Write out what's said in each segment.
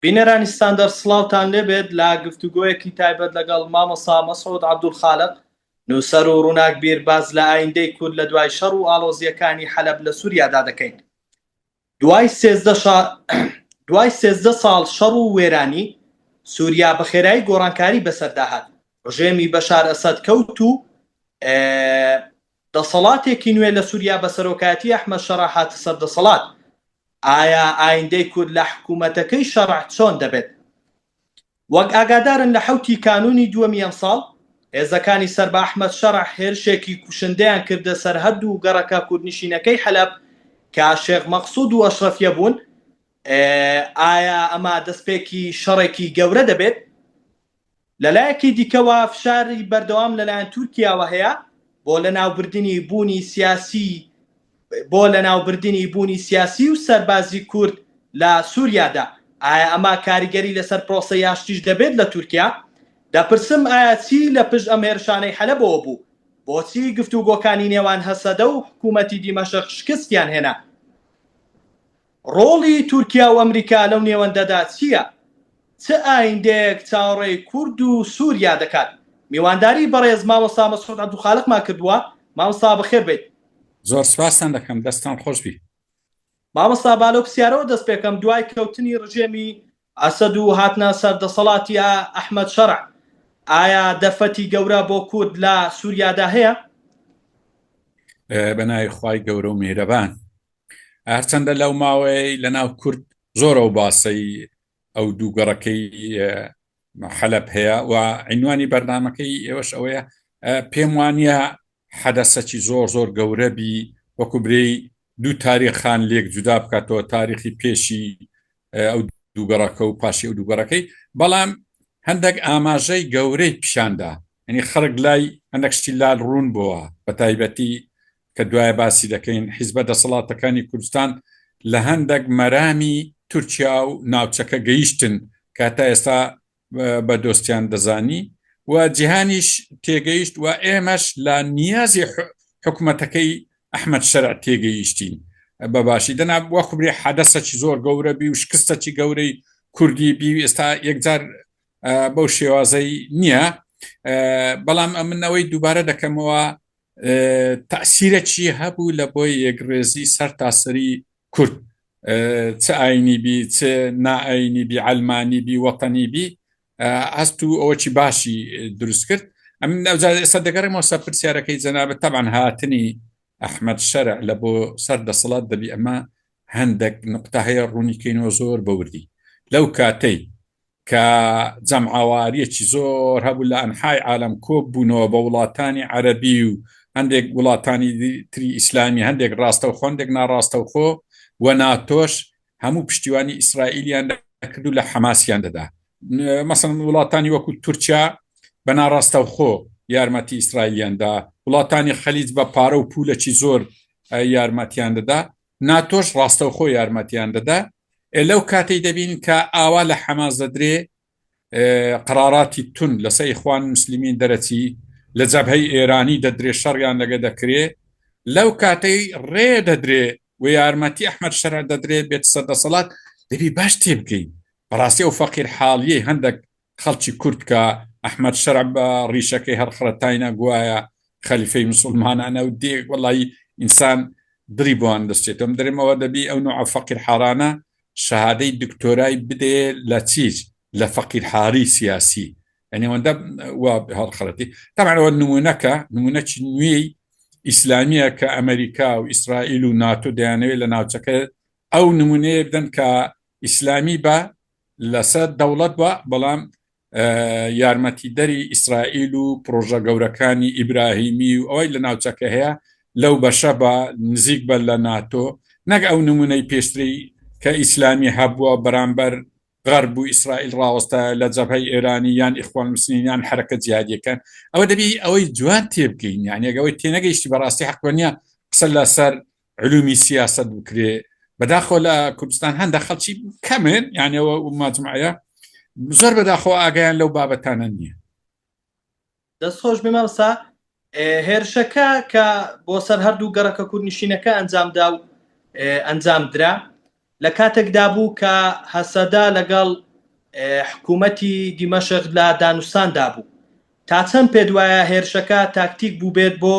بینەرانی ستاندەر سڵاوتان لێبێت لە گفتوگۆیەکی تایبەت لەگەڵ مامۆستا مەسعود عەبدولخالق نووسەر و ڕووناکبیر باس لە ئایندەی کورد لە دوای شەڕ و ئاڵۆزییەکانی حەلەب لە سووریادا دەکەین. دوای 13 دوای 13 ساڵ شەڕ و وێرانی، سووریا بە خێرایی گۆڕانکاری بەسەردا هات، ڕژێمی بەشار ئەسەد کەوت و دەسەڵاتێکی نوێ لە سووریا بە سەرۆکایەتی ئەحمەد شەرع هاتە سەر دەسەڵات. ئایا ئایندەی کورد لە حکوومەتەکەی شەرع چۆن دەبێت؟ وەک ئاگادارن لە حەوتی کانوونی دووەمی ئەمساڵ، هێزەکانی سەر بە ئەحمەد شەرع هێرشێکی کوشندەیان کردە سەر هەردوو گەڕەکە کوردنشینەکەی حەلەب کە شێخ مەقسوود و ئەشرەفیە بوون، ئایا ئەمە دەستپێکی شەڕێکی گەورە دەبێت؟ لەلایەکی دیکەوە فشاری بەردەوام لەلایەن تورکیاوە هەیە بۆ لەناوبردنی بوونی سیاسی بۆ لەناوبردنی بوونی سیاسی و سەربازی کورد لە سوریادا، ئایا ئەمە کاریگەری لەسەر پرۆسەی ئاشتیش دەبێت لە تورکیا؟ دەپرسم ئایا چی لە پشت ئەم هێرشانەی حەلەبەوە بوو؟ بۆچی گفتوگۆکانی نێوان هەسەدە و حکومەتی دیمەشق شکستیان هێنا؟ ڕۆڵی تورکیا و ئەمریکا لەو نێوەندەدا چییە؟ چ ئایندەیەک چاوەڕێی کورد و سووریا دەکات؟ میوانداری بەڕێز مامۆستا مەسعود عەبدولخالقمان کردووە، مامۆستا بەخێر بێیت. زۆر سپاستان دەکەم، دەستتان خۆش بی. مامۆستا با لەو پرسیارەوە دەست پێکەم، دوای کەوتنی ڕژێمی ئەسەد و هاتنە سەر دەسەڵاتی ئەحمەد شەرع، ئایا دەرفەتی گەورە بۆ کورد لە سووریادا هەیە؟ بە ناوی خوای گەورە و میهرەبان. هەرچەندە لەو ماوەیەی لە ناو کورد زۆر ئەو باسەی ئەو دوو گەڕەکەی حەلەب هەیە و عینوانی بەرنمەکەی ئێوەش ئەوەیە پێم وانە حەدەسەکی زۆر زۆر گەورە بی وەکو برێی دوو تاریخان لێک جودا بکاتەوە تاریخی پێشی ئەو دوو گەڕەکە و پاشی ئەو دوو گەڕەکەی بەڵام هەندێک ئاماژەی گەورەی پیشاندا ینی خەڵک لای هەندێک شتی لال ڕوون بووە بە تایبەتی کە دوایە باسی دەکەین حیزبە دەسەڵاتەکانی کوردستان لە هەندێک مەرامی تورکیا و ناوچەکە گەیشتن کە تا ئێستا بە دۆستیان دەزانی و جیهانیش تێگەیشت و ئێمەش لە نیازی حکومەتەکەی ئەحمەد شەرع تێگەیشتین بە باشی دەنا وەخبرێ حەدەسەکی زۆر گەورە بی و شکستەکی گەورەی کوردی بی ئێستا یەکجار بەو شێوازەی نییە بەڵام ئەمن ئەوەی دووبارە دەکەمەوە تەئسیرەکی هەبوو لە بۆی یەکڕێزی سەر تاسەری کورد چ ئاینی بی چ نائاینی بی عەلمانی بی وەتەنی بی هەست و ئەوەکی باشی دروست کرد ئەم ئێستا دەگەڕێمەوە سەر پرسیارەکەی جەنابت تەبعەن هاتنی ئەحمەد شەرع لە بۆ سەر دەسەڵات دەبی ئەمە هەندێک نقطە هەیە ڕوونیکەینەوە زۆر بەوردی لەو کاتەی کە جەمعەواریەکی زۆر هەبوو لە ئەنحای عالەم کۆ بوونەوە بە وڵاتانی عەرەبی و هەندێک وڵاتانی تری ئیسلامی هەندێک ڕاستەوخۆ هەندێک ناڕاستەوخۆ و ناتۆش هەموو پشتیوانی ئیسرائیلیان دەکرد و لە حەماسیان دەدا مەسەن وڵاتانی وەکو تورکیا بە ناڕاستەوخۆ یارمەتی ئیسرائیلیان دا وڵاتانی خەلیج بە پارە و پولەکی زۆر یارمەتیان دەدا ناتۆش ڕاستەوخۆ یارمەتیان دەدا ئێ لەو کاتەی دەبین کە ئاوا لە حەماس دەدرێ قەراراتی تون لەسەر ئیخوان مسلمین دەرەچی لە جەبهەی ئێرانی دەدرێ شەڕیان لەگە دەکرێ لەو کاتەی ڕێ دەدرێ و یارمەتی ئەحمەد شەرع دەدرێ بێت سەر دەسەڵات دەبی باش تێبگەین بەڕاستی ئەو فەقیر حاڵیەی هەندێک خەڵکی کورد کە ئەحمەد شەرع بە ڕیشەکەی هەر خڕەتاینە گوایە خەلیفەی مسوڵمانانە و دێ وەڵی ئینسان دڵی بۆیان دەستێتەوە دەرێمەوە دەبی ئەو نوعە فەقیر حاڕانە شەهادەی دکتۆرای بدێ لە چیز لە فەقیر حاڕی سیاسی یعنی ئەوەندە وا هەڵخەڵەتی طبعا ئەوە نمونەکە نمونەکی نوێی ئیسلامیە کە ئەمریکا و ئیسرائیل و ناتۆ دەیانەوێت لە ناوچەکە ئەو نمونەیە بدەن کە ئیسلامی بە لەسەر دەوڵەت بە بەڵام یارمەتیدەری ئیسرائیل و پرۆژە گەورەکانی ئیبراهیمی و ئەوەی لە ناوچەکە هەیە لەو بەشە بە نزیک بە لە ناتۆ نەک ئەو نمونەی پێشتری کە ئیسلامی هەبووە بەرامبەر غەرب و ئیسرائیل ڕاوەستە لە جەبهەی ئێرانی یان ئیخوان مسلمین یان حرەکە جیهادیەکان ئەوە دەبی ئەوەی جوان تێبگەین یان یەکەوەی تێنەگەیشتی بەڕاستی حەق نیە قسە لەسەر علومی سیاسەت بکرێ بەداخۆ لە کوردستان هەندە خەڵکی کەمن یانەوە ماجمعە زۆر بەداخۆ ئاگیان لەو بابەتانە نییە. دەست خۆش بێ مامۆستا هێرشەکە کە بۆ سەر هەردوو گەڕەکە کوردنشینەکە ئەنجامدا و ئەنجام درا لە کاتێکدا بوو کە هەسەدە لەگەڵ. حکوومەتی دیمەشق لە دانوستاندا بوو. تا چەند پێت وایە هێرشەکە تاکتیک بووبێت بۆ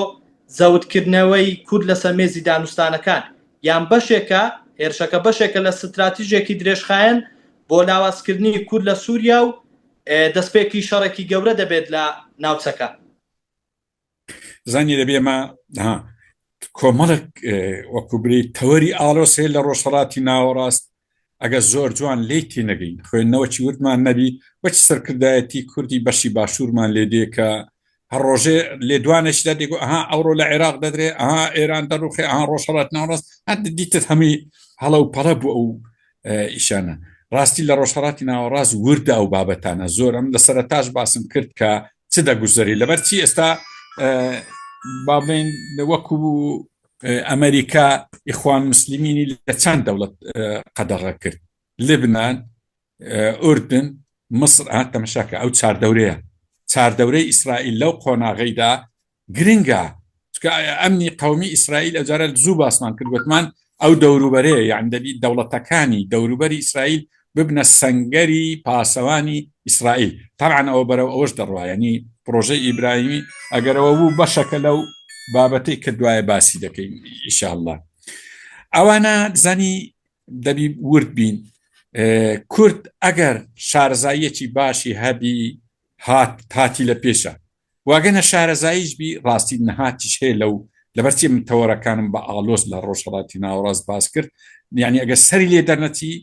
زەوتکردنەوەی کورد لەسەر مێزی دانوستانەکان، یان بەشێکە هێرشەکە بەشێکە لە ستراتیژێکی درێژخایەن بۆ لاوازکردنی کورد لە سووریا و دەستپێکی شەڕێکی گەورە دەبێت لە ناوچەکە؟ زانی دەبێ ئێمە ها کۆمەڵێک وەکو بری تەوەری ئاڵۆز هەیە لە ڕۆژهەڵاتی ناوەڕاست ئەگە زۆر جوان لێی تێنەگەین خوێندنەوەکی وردمان نەبی وەچ سەرکردایەتی کوردی بەشی باشوورمان لێ دێ کە هەر ڕۆژێ لێدوانێکی دەدێ گۆ ئەها ئەوڕۆ لە عێراق دەدرێ ئەها ئێران دەڕوخێ ئەها ڕۆژهەڵات ناوەڕاست هەر دیتت هەمووی هەڵە و پەڵە بوو ئەو ئیشانە ڕاستی لە ڕۆژهەڵاتی ناوەڕاست وردە ئەو بابەتانە زۆرم لە سەرەتاش باسم کرد کە چ دەگوزەری لەبەر چی ئێستا با بڵێن وەکو ئەمریکا ئیخوان مسلمینی لە چەند دەوڵەت قەدەغە کرد لبناان ئوردن مصر هات تەمەشاکە ئەو چاردەورەیە چاردەورەی ئیسرائیل لەو قۆناغەیدا گرنگە چونکە ئەمنی قەومی ئیسرائیل ئەوجارە زوو باسمان کرد گوتمان ئەو دەوروبەرەیە یان دەبی دەوڵەتەکانی دەوروبەری ئیسرائیل ببنە سەنگەری پاسەوانی ئیسرائیل تاعاان ئەوە بەرەو ئەوەش دەڕوا ینی پرۆژەی ئیبراهیمی ئەگەرەوە بوو بەشەکە لەو بابەتەی کە دوایە باسی دەکەین ئیشاءاللە ئەوانە زانی دەبی ورد بین کورد ئەگەر شارەزاییەکی باشی هەبی هات هاتی لە پێشە واگەنە شارەزاییش بی ڕاستی نەهاتیش هەیە لەو لەبەرچی من تەوەرەکانم بە ئاڵۆز لە ڕۆژهەڵاتی ناوەڕاست باس کرد یعنی ئەگەر سەری لێ دەرنەچی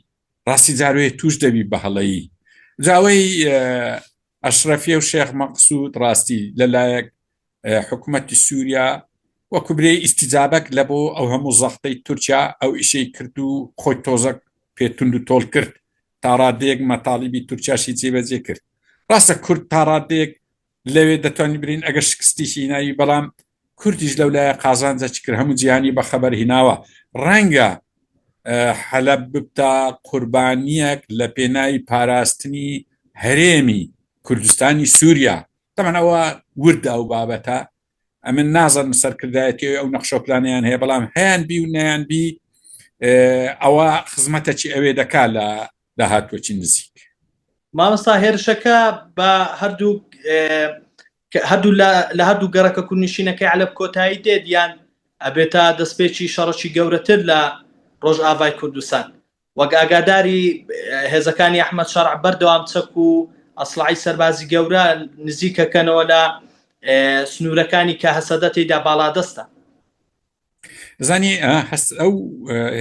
ڕاستی جاروێ توش دەبی بە هەڵەیی جاوەی ئەشرەفیە و شێخ مەقسود ڕاستی لەلایەک حکوومەتی سووریا وەکو برێ ئیسیجابەک لە بۆ ئەو هەموو زەختەی تورکیا ئەو ئیشەی کرد و خۆی تۆزەک پێ توند و تۆڵ کرد تا ڕادەیەک مەتاڵیبی تورکیاشی جێبەجێ کرد ڕاستە کورد تا ڕادەیەک لەوێ دەتوانین برین ئەگەر شکستیشی هیناوی بەڵام کوردیش لەو لایە قازانجە چ کرد هەموو جیهانی بە خەبەر هیناوە ڕەنگە حەلەب ببتە قوربانیەک لە پێناوی پاراستنی هەرێمی کوردستانی سووریا تەمان ئەوە وردە ئەو بابەتە ئەمن نازانم سەرکردایەتی ئەو نەخشە و پلانیان هەیە بەڵام هەیان بی و نەیان بی ئەوە خزمەتەکی ئەوێ دەکا لە داهاتوەکی نزیک. مامۆستا هێرشەکە بە هەردوو هەردوو لە هەردوو گەڕەکە کوردنشینەکەی عەلەب کۆتایی دێت یان ئەبێتە دەستپێکی شەڕەکی گەورەتر لە ڕۆژئاڤای کوردستان وەک ئاگاداری هێزەکانی ئەحمەد شەرع بەردەوام چەک و ئەسڵعی سەربازی گەورە نزیکەکەنەوە لە سنوورەکانی کە هەسەدە تێیدا باڵادەستە. زانی هەست ئەو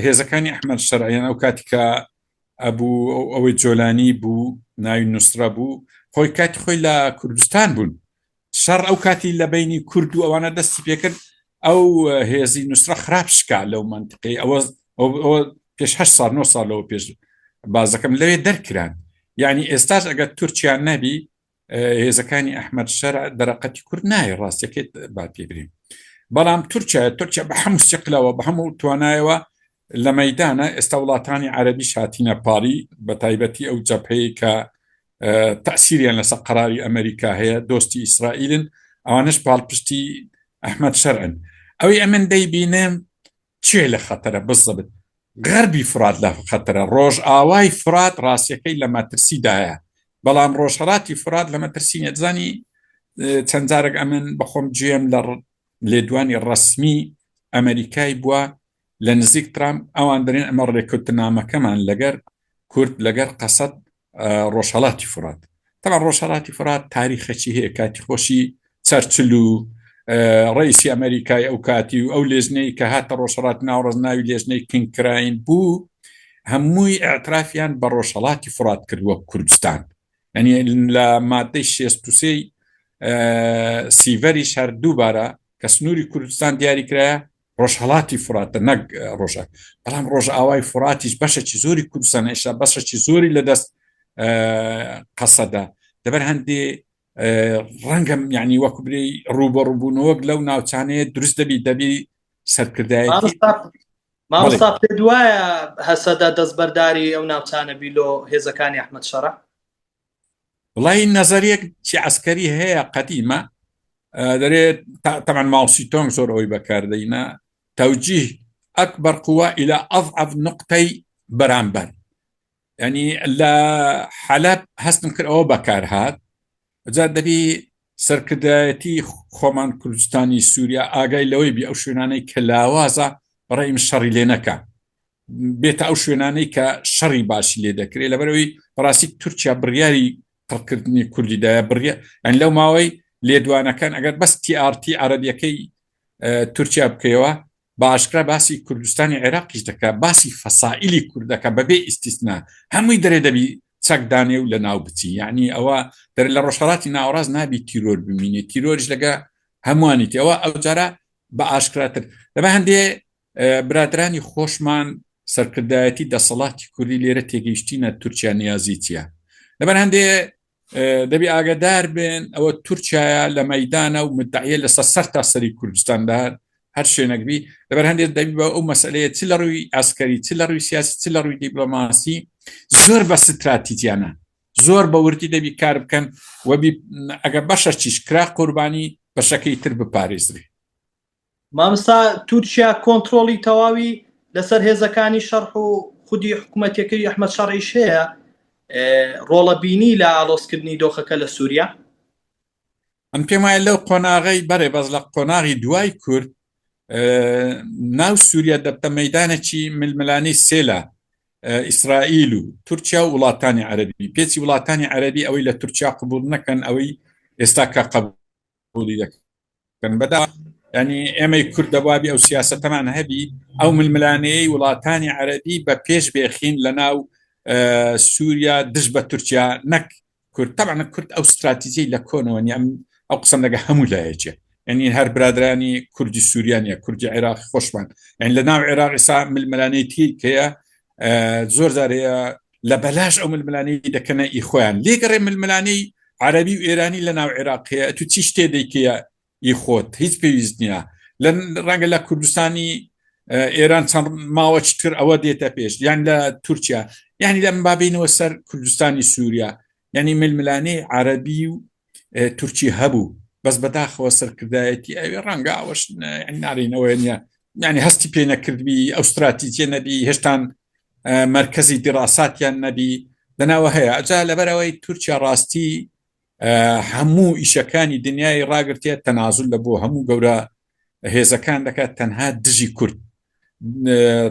هێزەکانی ئەحمەد شەرعیان ئەو کاتی کە ئەبوو ئەوەی جۆلانی بوو ناوی نوسرە بوو خۆی کاتی خۆی لە کوردستان بوون شەڕ ئەو کاتی لە بینی کورد و ئەوانە دەستی پێکرد ئەو هێزی نوسرە خراپ شکا لەو منطقەی ئەوە ئەوە پێش هە ساڵ 9 ساڵ لەوە پێش بازەکەم لەوێ دەرکران یعنی ئێستاش ئەگەر تورکیان نەبی هێزەکانی ئەحمەد شەرع دەرەقەتی کورد نایە ڕاستەکەیت با پێ برێم بەڵام تورکیا تورکیا بە هەموو سیقلەوە بە هەموو توانایەوە لە مەدانە ئێستا وڵاتانی عەربی شاتینە پاڵی بە تایبەتی ئەو جەپەیە کە تەسیریان لەسەر قەراری ئەمریکا هەیە دۆستی ئیسرائیلن ئەوانش پاڵپشتی ئەحمەد شەرعن ئەوەی ئەمن دەیبینم چێ لە خەتەرە بزەبت غەربی فرات لە خەتەرە، ڕۆژئاوای فرات ڕاستیەکەی لە مەترسیدایە، بەڵام ڕۆژهەڵاتی فرات لە مەترسی نیە. دەزانی چەند جارێک ئەمن بەخۆم گوێم لە لێدوانی ڕەسمی ئەمریکای بووە لە نزیک ترامپ، ئەوان دەرێن ئەمە ڕێککەوتنامەکەمان لەگەر کورد لەگەر قەسەد ڕۆژهەڵاتی فرات تەبعەن ڕۆژهەڵاتی فرات تاریخەکی هەیە کاتی خۆشی چەرچل و ڕئیسی ئەمریکای ئەو کاتی و ئەو لێژنەی کە هاتە ڕۆژهەڵات ناوەڕاست ناوی لێژنەی کنکراین بوو هەمووی اعترافیان بە ڕۆژهەڵاتی فرات کرد وەک کوردستان یعنی لە مادەی 63 سیڤەریش هەر دووبارە کە سنووری کوردستان دیاری کرایە ڕۆژهەڵاتی فراتە نەک ڕۆژە بەڵام ڕۆژئاوای فراتیش بەشێکی زۆری کوردستان ئێشتا بەشێکی زۆری لەدەست قەسەدە دەبەر هەندێ ڕەنگەم یعنی وەکو برێ ڕوبەڕووبوونەوەک لەو ناوچانەیە دروست دەبی دەبی سەرکردایەتی مامۆستا پێت وایە هەسەدە دەستبەرداری ئەو ناوچانە بی لۆ هێزەکانی ئەحمەد شەرع وڵی نەزەریەک چی عسکەری هەیە قەدیمە دەرێ تەمان ماوسی تۆنگ زۆر ئەوی بەکاردەینە تەوجیه ئەکبەر قووە ئیلا ئەضعف نقطەی بەرامبەر. ینی لە حەلب هەستم کرد ئەوە بەکار هات جا دەبی سەرکردایەتی خۆمان کوردستانی سووریا ئاگای لەوەی بی ئەو شوێنانەی کە لاوازە بەڕێ من شەڕی لێ نەکە بێتە ئەو شوێنانەی کە شەڕی باشی لێ دەکرێت لەبەرەوەی بەڕاستی تورکیا بڕیاری قڕکردنی کوردی دایە بڕە ئەن لەو ماوەی لێدوانەکان ئەگەر بەس TRT عربیەکەی تورکیا بکەیەوە بە ئاشکرا باسی کوردستانی عێراقیش دەکا باسی فەسائیلی کورد دەکا بەبێ ئیستیسنا هەمووی دەرێ دەبی چەک دانێ و لە ناو بچی یعنی ئەوە دەرێ لە ڕۆژهەڵاتی ناوەڕاست نابی تیرۆر بمینێ تیرۆریش لەگە هەمووانی تێوە ئەو جارە بە ئاشکراتر لەبە هەندێ برادرانی خۆشمان سەرکردایەتی دەسەڵاتی کوردی لێرە تێگەیشتینە تورکیا نیازی چییە لەبەر هەندێ دەبی ئاگدار بن ئەوە تورکایە لە مەدانە و مدعە لەسەر سەر تا سەری کوردستاندا هەر شوێنێک بی لەبەر هەندێک دەبی بە ئەو مەسلەیە چ لە ڕووی ئاسکەری چ لە ڕووی سیاسی چ لە ڕووی دیبلۆماسی زۆر بە ستراتیجیانە زۆر بە وردی دەبی کار بکەن وەبی ئەگە بەشە چیش کرا قوربانی بەشەکەی تر بپارێزرێ. مامۆستا تورکیا کۆنترۆڵی تەواوی لەسەر هێزەکانی شەرح و خودی حکوومەتەکەی ئەحمەد شەرعیش هەیە ڕۆڵە بینی لە ئاڵۆزکردنی دۆخەکە لە سووریا؟ ئەم پێم وایە لەو قۆناغەی بەڕێ بەس لە قۆناغی دوای کورد ناو سووریا دەبتە مەدانێکی ململانەی سێلا ئیسرائیل و تورکیا و وڵاتانی عەربی پێچی وڵاتانی عەربی ئەوەی لە تورکیا قبول نەکەن ئەوەی ئێستا کە قبولی دەکەن بەدا ینی ئێمەی کورد دەبوابی ئەو سیاستەمان هەبی ئەو ململانەیەی وڵاتانی عەربی بە پێش بێخین لە ناو سووریا دژ بە تورکیا نەک کورد تەبعەن کورد ئەو ستراتیجی لە کۆنەوە نیە ئەو قسەم لەگە هەموو لایەکێ یعنی هەر برادرانی کوردی سووریانە کوردی عێراق خۆشمان یعنی لە ناو عێراق ئێسا ململانێتی کەیە زۆر جارەیە لە بەلاش ئەو ململانەی دەکەنە ئی خۆیان لێگەڕێ ململانەی عەربی و ئێرانی لە ناو عێراق هەیە تو چی شتێ دەیکەیە ئی خۆت هیچ پێویست نییە لە ڕەنگە لە کوردستانی ئێران چەند ماوەچ تر ئەوە دێتە پێش یان لە تورکیا یعنی لەم بابینەوە سەر کوردستانی سووریا یعنی ململانێی عەربی و تورکی هەبوو بەس بەداخەوە سەرکردایەتی ئەوێ ڕەنگە ئەوەش نارینەوە نیە یعنی هەستی پێ نەکردبی ئەو استراتیجیە نەبی هێشتان مرکزی دیراساتیان نەبی لەناوە هەیە ئەجا لەبەرەوەی تورکیا ڕاستی هەموو ئیشەکانی دنیای ڕاگرتێ تەنازل لە بۆ هەموو گەورە هێزەکان دەکات تەنها دژی کورد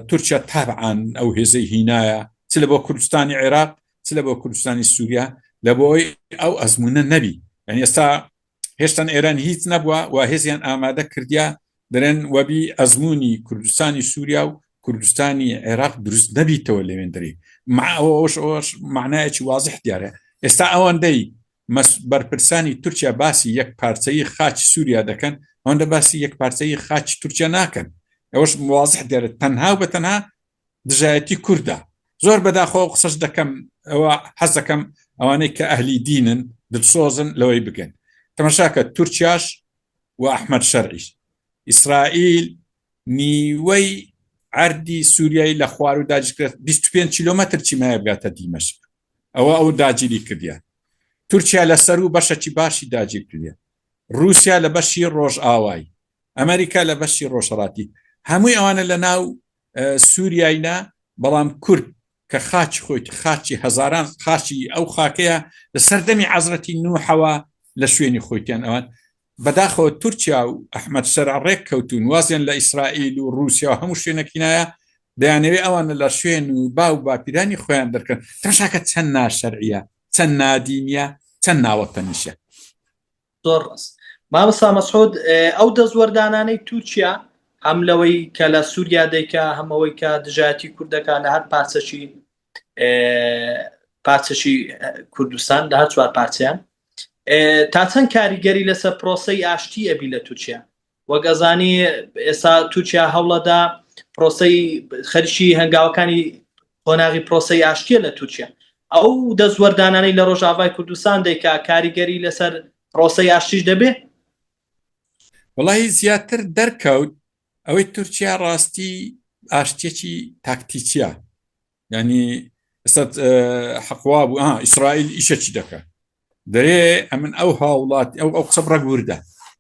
تورکیا تابعاان ئەو هێزەی هینایە چ لە بۆ کوردستانی عێراق چ لە بۆ کوردستانی سووریا لە بۆی ئەو ئەزمونە نەبی یعنی ئێستا هێشتان ئێران هیچ نەبووە و هێزیان ئامادە کردیا دەرێن وەبی ئەزمموی کوردستانی سووریا و کوردستانی عێراق دروست نەبیتەوە لەوێندرێ ئەوەش ئەوەش معنایەکی وازح دیارە ئێستا ئەوەندەی بەرپرسانی تورکیا باسی یەک پارچەیی خاکی سووریا دەکەن ئەوەندە باسی یەک پارچەیی خاکی تورکیا ناکەن ئەوەش وازح دیارە تەنها و بە تەنها دژایەتی کوردە زۆر بەداخەوە قسەش دەکەم ئەوە حەز دەکەم ئەوانەی کە ئەهلی دینن دلسۆزن لەوەی بگەن تەمەشاکە تورکیاش و ئەحمەد شەرعیش ئیسرائیل نیوەی عەردی سووریای لە خوار و داگیرکرد 25 کیلۆمەتر چیمایە بگاتە دیمەشق ئەوە ئەو داگیری کردیان تورکیا لە سەر و بەشەکی باشی داگیر کردیان رووسیا لە بەشی ڕۆژئاوای ئەمریکا لە بەشی ڕۆژهەڵاتی هەمووی ئەوانە لە ناو سووریاینا بەڵام کورد کە خاچی خۆی خاچی هەزاران خاچی ئەو خاکەیە لە سەردەمی عەزرەتی نوحەوە لە شوێنی خۆیتیان ئەوان بەداخەوە تورکیا و ئەحمەد شەرع ڕێک کەوتون وازیان لە ئیسرائیل و رووسیا و هەموو شوێنێکی نایە دەیانەوێ ئەوانە لە شوێن و باو باپیرانی خۆیان دەرکەن تەماشاکە چەند ناشەرعیە چەند نادینیە چەند ناوەتەنیشە. زۆر ڕاست مامۆستا مەسعود ئەو دەستوەردانانەی تورکیا هەم لەوەی کە لە سووریا دەیکا هەم ئەوەی کە دژایەتی کوردەکە لە هەر پارچەکی پارچەکی کوردستان لە هەر چوار پارچەیان تا چەند کاریگەری لەسەر پرۆسەی ئاشتی ئەبی لە تورکیا وەک ئەزانی ئێستا تورکیا هەوڵەدا پرۆسەی خەرشی هەنگاوەکانی قۆناغی پرۆسەی ئاشتیە لە تورکیا ئەو دەستوەردانانەی لە ڕۆژاڤای کوردستان دەیکا کاریگەری لەسەر پرۆسەی ئاشتیش دەبێ؟ وەڵی زیاتر دەرکەوت ئەوەی تورکیا ڕاستی ئاشتیەکی تاکتیچیە ینی ئێستا حەقوا بوو ئیسرائیل ئیشەکی دەکە دەرێ ئەمن ئەو هاوڵات ئەو ئەو قسە ڕەگ وردە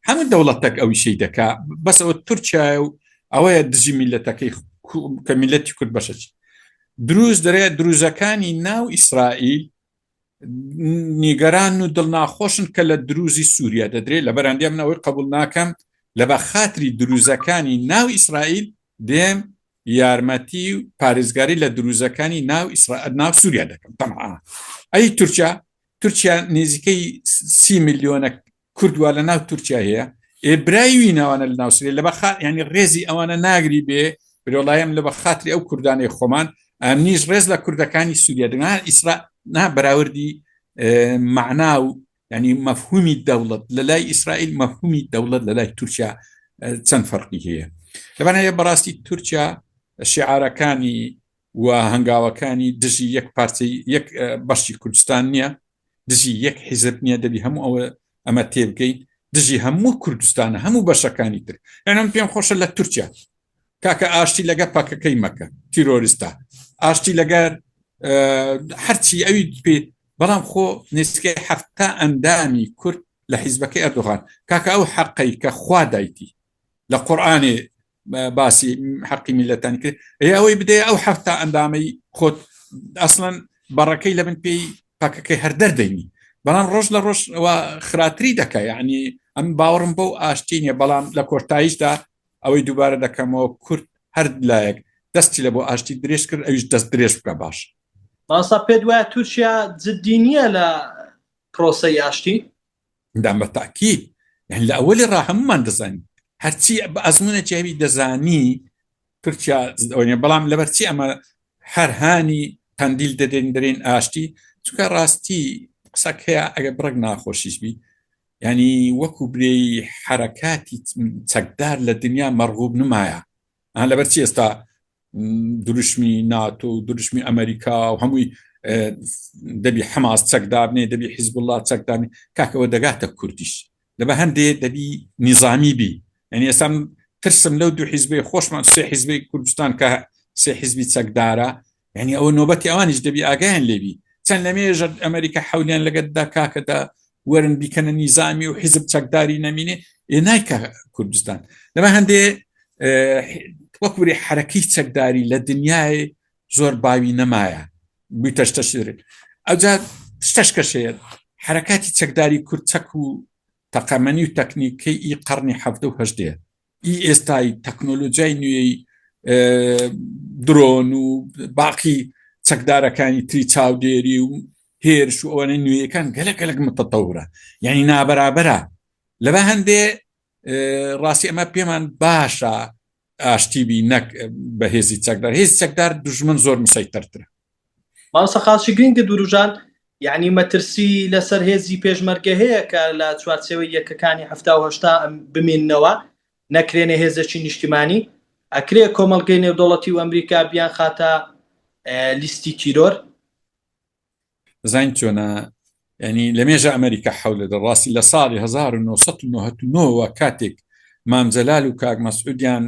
هەموو دەوڵەتێک ئەو ئیشەی دەکا بەس ئەوە تورکیایە و ئەوەیە دژی میلەتەکەی کە میلەتی کورد بەشەکی. دروز دەرێ دروزەکانی ناو ئیسرائیل نیگەران و دڵناخۆشن کە لە دروزی سووریا دەدرێت لە بەرەندێ من ئەوەی قبول ناکەم لە بە خاتری دروزەکانی ناو ئیسرائیل دێم یارمەتی و پارێزگاری لە دروزەکانی ناو ئیسرائیل ناو سووریا دەکەم تەمعا ئەی تورکیا تورکیا نزیکەی سی ملیۆنە کورد وا لە ناو تورکیا هەیە ئێ برای وی ناوانە لە ناو سوریە لە بەخا یعنی ڕێزی ئەوانە ناگری بێ برۆڵایم لە بە خاتری ئەو کوردانەی خۆمان ئەمنیش ڕێز لە کوردەکانی سووریا دەگا ئیسرا نا بەراوردی معنا و ینی مەفهومی دەوڵەت لە لای ئیسرائیل مەفهومی دەوڵەت لە لای تورکیا چەند فەرقی هەیە لەبەرەیە بەڕاستی تورکیا شعارەکانی و هەنگاوەکانی دژی یەک پارچەی یەک بەشی کوردستان نییە دژی یەک حیزب نییە دەبی هەموو ئەوە ئەمە تێبگەین دژی هەموو کوردستانە هەموو بەشەکانی تر ئەم پێم خۆشە لە تورکیا کاکە ئاشتی لەگە پەکەکەی مەکە تیرۆریستە ئاشتی لەگەر هەرچی ئەوی پێ بەڵام خۆ نزیکەی هەفتا ئەندامی کورد لە حیزبەکەی ئەردۆغان کاکە ئەو حەقەی کە خوا دایتی لە قورآانێ باسی حەقی میلەتانی کرد ئەی ئەوەی بدەیە ئەو هەفتا ئەندامەی خۆت ئەسڵەن بەڕەکەی لە من پێی پەکەکەی هەر دەردەینی بەڵام ڕۆژ لە ڕۆژ خراتری دەکە یعنی ئەم باوەڕم بەو ئاشتی نیە بەڵام لە کۆتاییشدا ئەوەی دووبارە دەکەمەوە کورد هەر لایەک دەستی لە بۆ ئاشتی درێژ کرد ئەویش دەست درێژ بکە باش. مامۆستا پێت وایە تورکیا جدی نییە لە پرۆسەی ئاشتی؟ دام بە تاکید یعنی لە ئەوەلی ڕا هەمومان دەزانین هەرچی بە ئەزمونێکی هەبی دەزانی تورکیا ئەوەنیە بەڵام لەبەر چی ئەمە هەر هانی قەندیل دەدەین دەرێن ئاشتی چونکە ڕاستی قسەک هەیە ئەگەر بڕێک ناخۆشیش بی ینی وەکو برێی حرەکاتی چەکدار لە دنیا مەرغوب نمایە ئەها لەبەر چی ئێستا دروشمی ناتۆ و دروشمی ئەمریکا و هەمووی دەبی حەماس چەکدارنێ دەبی حیزب الله چەکدارنێ کاکەوە دەگاتە کوردیش لە بە هەندێ دەبی نیزامی بی یعنی ئێستا ترسم لەو دوو حیزبەی خۆشمان سێ حیزبی کوردستان کە سێ حیزبی چەکدارە یعنی ئەوە نۆبەتی ئەوانیش دەبی ئاگایان لێبی چەند لە مێژە ئەمریکا حەولیان لەگەتدا کاکەدا وەرن بیکەنە نیزامی و حیزب چەکداری نەمینێ ئێ نایکە کوردستان لەمە هەندێ وەکوری حرەکەی چەکداری لە دنیای زۆر باوی نەمایە بوویتەشتەشتر ئەوجا شتەش کەشەیە حرەکاتی چەکداری کورد چەک و تەقەمەنی و تەکنیکەی ئی قەرنی حەفتە و هەشتەیە ئی ئێستای تەکنۆلۆژیای نوێی درۆن و باقی چەکدارەکانی تری چاودێری و هێرش و ئەوانەی نوێیەکان گەلە گەلک متەتەورە یعنی نابەرابەرە لەبە هەندێ ڕاستی ئەمە پێمان باشە ئاشتی بی نەک بە هێزی چەکدار هێز چەکدار دژمن زۆر مسەیتەرترە مامۆستا خاڵشی گرنگت وروژاند یعنی مەترسی لەسەر هێزی پێشمەرگە هەیە کە لە چوارچێوەی یەکەکانی 70 بمێننەوە نەکرێنە هێزێکی نیشتیمانی ئەکرێ کۆمەڵگەی نێودەوڵەتی و ئەمریکا بیان خاتە لیستی تیرۆر زین چۆنە ینی لە مێژە ئەمریکا حولە دە ڕاستی لە ساڵی 1999 کاتێک مام جەلال و کاک مەسعودیان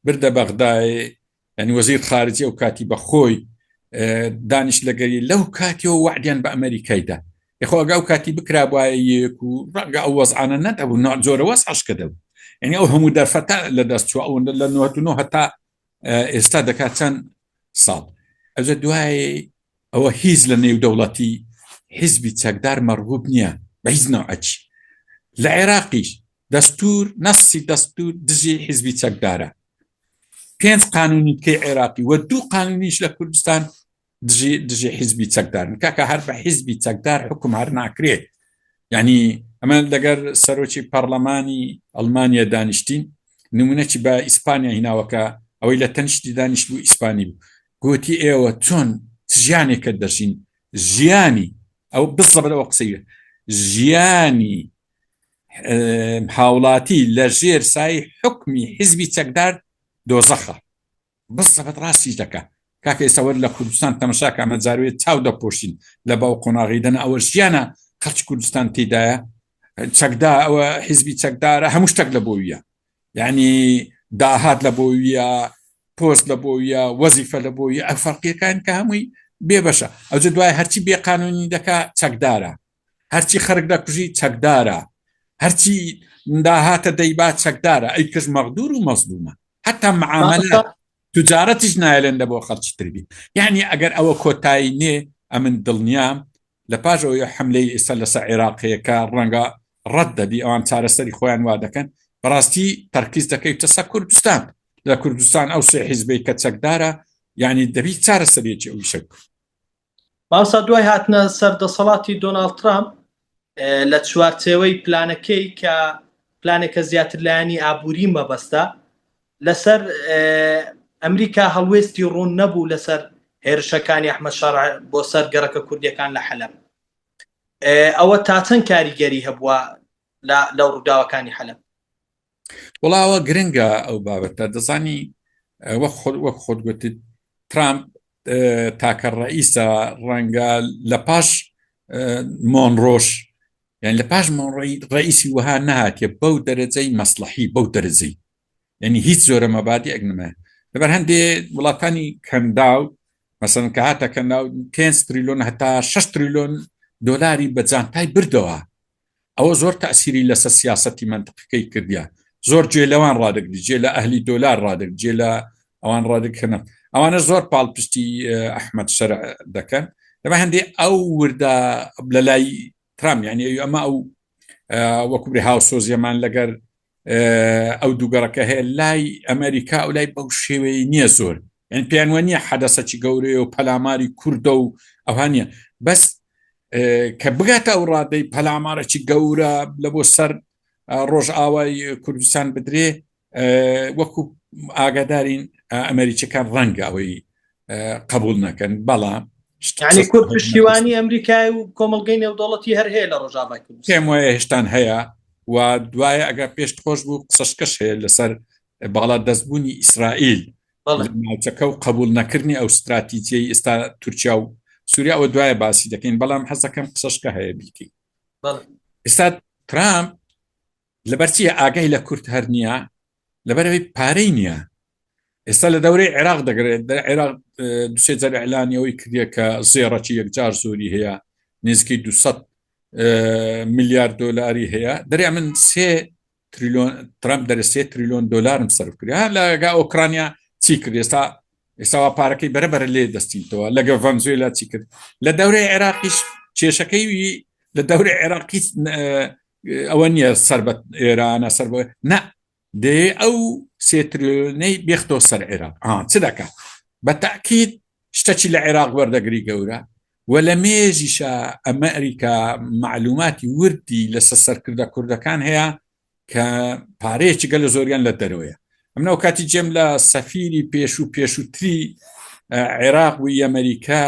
بردە بەغدای یعنی وەزیر خارجی ئەو کاتی بە خۆی دانیش لەگەری لەو کاتیەوە وعدیان بە ئەمریکایدا یخۆ ئەگە ئەو کاتی بکرابایە یەک و ڕەنگە ئەو وەزعانە نەدەبوو نوع جۆرە وەزعش کە دەبوو یعنی ئەو هەموو دەرفەتە لە دەست چوە ئەوەندە لە 99 هەتا ئێستا دەکات چەند ساڵ ئەجە دوای ئەوە هیچ لە نێودەوڵەتی حیزبی چەکدار مەرغوب نییە بە هیچ نەوعەکی لە عێراقیش دەستور نەسی دەستور دژی حیزبی چەکدارە پێنج قانونی کەی عێراقی و دوو قانونیش لە کوردستان دژی دژی حیزبی چەکدارن کاکە هەر بە حیزبی چەکدار حکوم هەر ناکرێت یعنی ئەمە لەگەر سەرۆکی پەرلەمانی ئەڵمانیا دانیشتین نمونەکی بە ئیسپانیا هیناوەکە ئەوەی لە تەنیشتی دانیشت بوو ئیسپانی بوو گوتی ئێوە چۆن چ ژیانێکە دەژین ژیانی ئەو بزەبەر ئەوە قسەی ژیانی هاوڵاتی لە ژێر سای حکمی حیزبی چەکدار دۆزەخە بزەبەت ڕاستیش دەکا کاکە ئێستا وەر لە کوردستان تەمەشا کە ئەمە جاروێ چاو دەپۆشین لە باو قۆناغی دەنا ئەوە ژیانە خەڵکی کوردستان تێدایە چەکدا ئەوە حیزبی چەکدارە هەموو شتێک لە بۆویە یعنی داهات لە بۆویە پۆست لە بۆویە وەزیفە لە بۆویە ئەو فەرقیەکان کە هەمووی بێبەشە ئەوجە دوای هەرچی بێقانونی دەکا چەکدارە هەرچی خەرک دەکوژی چەکدارە هەرچی داهاتە دەیبا چەکدارە ئەی کەس مەغدور و مەزلومە حتا معاملات. تجارەتیش نایلێن لە بۆ خەڵکی تربی یعنی ئەگەر ئەوە کۆتایی نێ ئەمن دڵنیام لە پاش ئەوەی حملەی ئێستا لەسەر عێراق هەیە کە ڕەنگە ڕەت دەبی ئەوان چارەسەری خۆیان وا دەکەن بەڕاستی تەرکیز دەکەیتە سەر کوردستان لە کوردستان ئەو سێ حیزبەی کە چەکدارە یعنی دەبی چارەسەرێکی ئەو ئیشە بکەن. مامۆستا دوای هاتنە سەر دەسەڵاتی دۆناڵد ترامپ لە چوارچێوەی پلانەکەی کە پلانێکە زیاتر لایەنی ئابووری مەبەستە لەسەر ئەمریکا هەڵوێستی ڕوون نەبوو لەسەر هێرشەکانی ئەحمەد شەرع بۆ سەر گەڕەکە کوردیەکان لە حەلەب ئەوە تا چەند کاریگەری هەبووە لە ڕووداوەکانی حەلەب؟ وڵاوە گرنگە ئەو بابەتە دەزانی وەک خۆت وەک خۆت گوتت ترامپ تاکە ڕئیسە ڕەنگە لە پاش مۆنڕۆش یان لە پاش مۆنڕۆی ڕئیسی وەها نهاتێ بەو دەرەجەی مەسلحی بەو دەرەجەی یعنی هیچ زۆرە مەبادی ئەگنمە لەبەر هەندێ وڵاتانی کەنداو مەسەن کە هاتە کەنداو 5 تریلیۆن هەتا 6 تریلیۆن دۆلاری بە جانتای بردەوە ئەوە زۆر تەئسیری لەسەر سیاسەتی مەنتقەکەی کردیە زۆر جێ لەوان ڕادەگری جێ لە ئەهلی دۆلار ڕادەگ جێ لە ئەوان ڕادەکەنە ئەوانە زۆر پاڵپشتی ئەحمەد شەرع دەکەن لەمە هەندێ ئەو وردە لە لای ترام یعنی ئەمە ئەو وەکوبری هاوسۆزیەمان لەگەر ئەو دووگەڕەکە هەیە لای ئەمریکا و لای بەو شێوەیە نییە زۆر یعنی پێیان وە نییە حەدەسەکی گەورەیە و پەلاماری کوردە و ئەوها نییە بەس کە بگاتە ئەو ڕادەی پەلامارەکی گەورە لە بۆ سەر ڕۆژئاوای کوردستان بدرێ وەکو ئاگادارین ئەمریکیەکان ڕەنگە ئەوەی قبول نەکەن بەڵام یعنی کورد پشتیوانی ئەمریکای و کۆمەڵگەی نێودەوڵەتی هەر هەیە لە ڕۆژاوای کوردستان پێم وایە هێشتان هەیە و دوایە ئەگەر پێشت خۆش بوو قسەشکەش هەیە لەسەر باڵا دەستبوونی ئیسرائیل ناوچەکە و قبول نەکردنی ئەو استراتیجیەی ئێستا تورکیا و سووریا ئەوە دوایە باسی دەکەین بەڵام حەزەکەم قسەشکە هەیە بیکەین ئێستا ترامپ لەبەرچی ئاگای لە کورد هەر نییە لەبەرەوەی پارەی نییە ئێستا لە دەورەی عێراق دەگرێت دە عێراق دوسێ جار ئەلانی ئەوەی کردیە کە زێڕەکی یەکجار زۆری هەیە نزیکەی 200 میلیارد دۆلاری هەیە دەرێ من سێ تریلیۆن ترامپ دەرێ سێ تریلیۆن دۆلارم سەرف کرد ها لەگا ئۆکرانیا چی کرد ئێستا ئێستاوا پارەکەی بەرە بەرە لێ دەستینتەوە لەگە ڤەنزوێلا چی کرد لە دەورەی عێراقیش کێشەکەی لە دەورەی عێراقی ئەوە نییە سەر بە ئێرانە سەر بە نە دێ ئەو سێ تریلیۆنەی بێختەوە سەر عێراق ئا چ دەکات بە تاکیید شتەکی لە عێراق وەردەگری گەورە و لە مێژیشە ئەمریکا معلوماتی وردی لەسەر سەرکردە کوردەکان هەیە کە پارەیەکی گەلە زۆریان لە دەرەوەیە ئەمنەوە کاتی جێم لە سەفیری پێشوو پێشووتری عێراق و ئەمریکا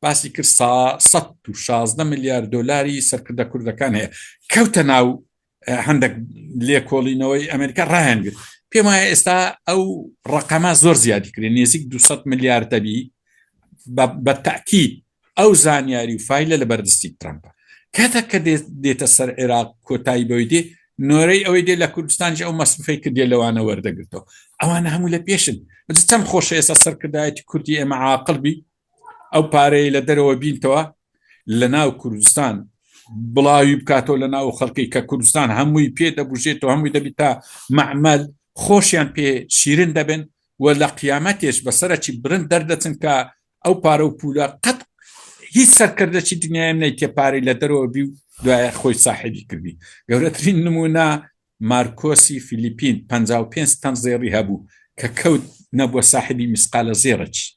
باسی کرد 116 ملیار دۆلاری سەرکردە کوردەکان هەیە کەوتە ناو هەندێک لێکۆڵینەوەی ئەمریکا ڕایانگرت پێم وایە ئێستا ئەو ڕقەمە زۆر زیادی کرێ نێزیک 200 ملیار دەبی بە تاکیید ئەو زانیاری و فیلە لە بەردەستی ترامپە کاتە کە دێتە سەر عێراق کۆتایی بەوەی دێ نۆرەی ئەوەی دێ لە کوردستانیش ئەو مەسرفەی کردێ لەوانە وەردەگرتەوە ئەوانە هەموو لە پێشن چەند خۆشە ئێستا سەرکردایەتی کوردی ئێمە عاقل بی ئەو پارەی لە دەرەوە بینتەوە لە ناو کوردستان بڵاوی بکاتەوە لە ناو خەڵکی کە کوردستان هەمووی پێ دەبژێتەوە هەمووی دەبیت تا معمل خۆشیان پێ شیرن دەبن و لە قیامەتێش بەسەرەکی برند دەردەچن کە ئەو پارە و پولە قەت هیچ سەرکردەکی دنیایم نەیتێ پارەی لە دەرەوە بی و دوایە خۆی ساحێبی کردی گەورەترین نمونە مارکۆسی فیلیپین 55 تەن زێڕی هەبوو کە کەوت نەبووە ساحبی مسقالە زێڕێکی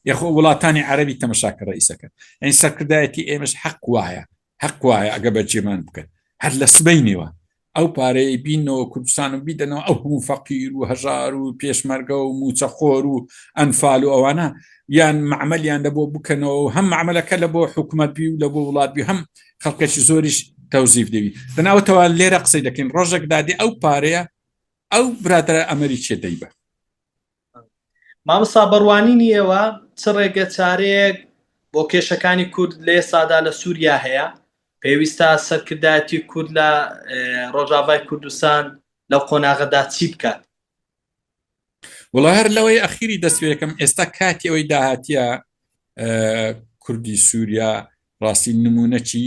یاخۆ وڵاتانی عەربی تەمەشاکە ڕئیسەکە ئەین سەرکردایەتی ئێمەش حەق وایە هەق وایە ئەگە بەجێمان بکەن هەر لە سبەینێوە ئەو پارەیە بینەوە کوردستان و بیدەنەوە ئەو هەموو فەقیر و هەژار و پێشمەرگە و موچەخۆر و ئەنفال و ئەوانە یان معمەلیان لە بۆ بکەنەوە و هەم معمەلەکە لە بۆ حکوومەت بی و لە بۆ وڵات بی هەم خەڵکەکی زۆریش تەوزیف دەبی دەناوەتەوە لێرە قسەی دەکەین ڕۆژێک دادی ئەو پارەیە ئەو برادرە ئەمریکیە دەیبە مامۆستا بەڕوانینی ئێوە چ ڕێگە چارەیەک بۆ کێشەکانی کورد لە ئێستادا لە سووریا هەیە؟ پێویستە سەرکردایەتی کورد لە ڕۆژاڤای کوردستان لەو قۆناغەدا چی بکات؟ وڵا هەر لەوەی ئەخیری دەست پێکەم ئێستا کاتی ئەوەی داهاتیە کوردی سووریا ڕاستی نمونەکی